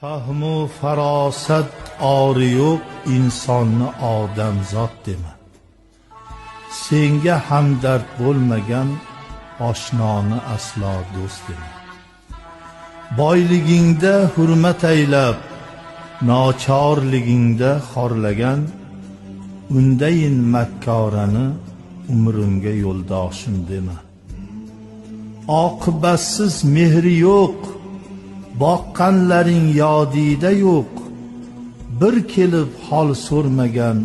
Fahmu farosat ori yo'q insonni odamzod dema. Senga hamdard bo'lmagan oshnoni aslo do'st dema. Boyligingda hurmat aylab, nochorligingda xorlagan undayin makkorani umrimga yo'ldoshim dema. Oqibatsiz mehri yo'q, boqqanlaring yodida yo'q, bir kelib hol so'rmagan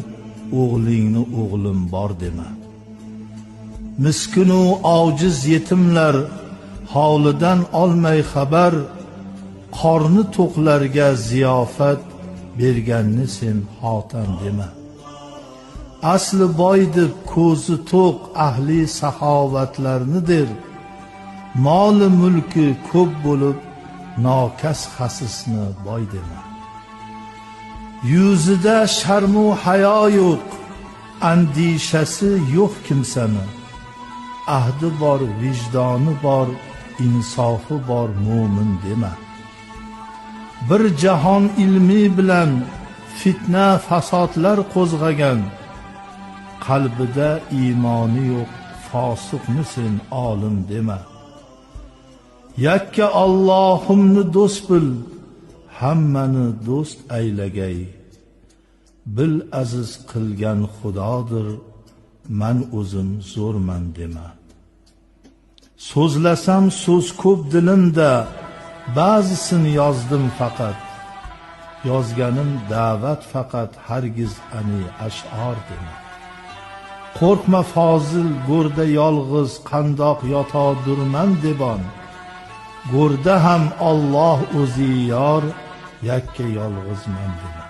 o'g'lingni o'g'lim bor dema. Miskinu ojiz yetimlar holidan olmay xabar, qorni to'qlarga ziyofat berganni sen hotam dema. Asli boy deb ko'zi to'q ahli saxovatlarni der, moli mulki ko'p bo'lib nokas xasisni boy dema. Yuzida sharmu hayo yo'q, andishasi yo'q kimsani, ahdi bor, vijdoni bor, insofi bor mo'min dema. Bir jahon ilmi bilan fitna fasodlar qo'zg'agan, qalbida iymoni yo'q fosiqni sen olim dema. Yakka Allohimni do'st bil, hammani do'st aylagay. Bil aziz qilgan Xudodir, man o'zim zo'rman dema. So'zlasam so'z ko'p dilimda, ba'zisini yozdim faqat. Yozganim da'vat faqat, hargiz ani ash'or dema. Qo'rqma fozil go'rda yolg'iz qandoq yotodurman debon. Go'rda ham Alloh o'zi yor, yakka yolg'izman dema.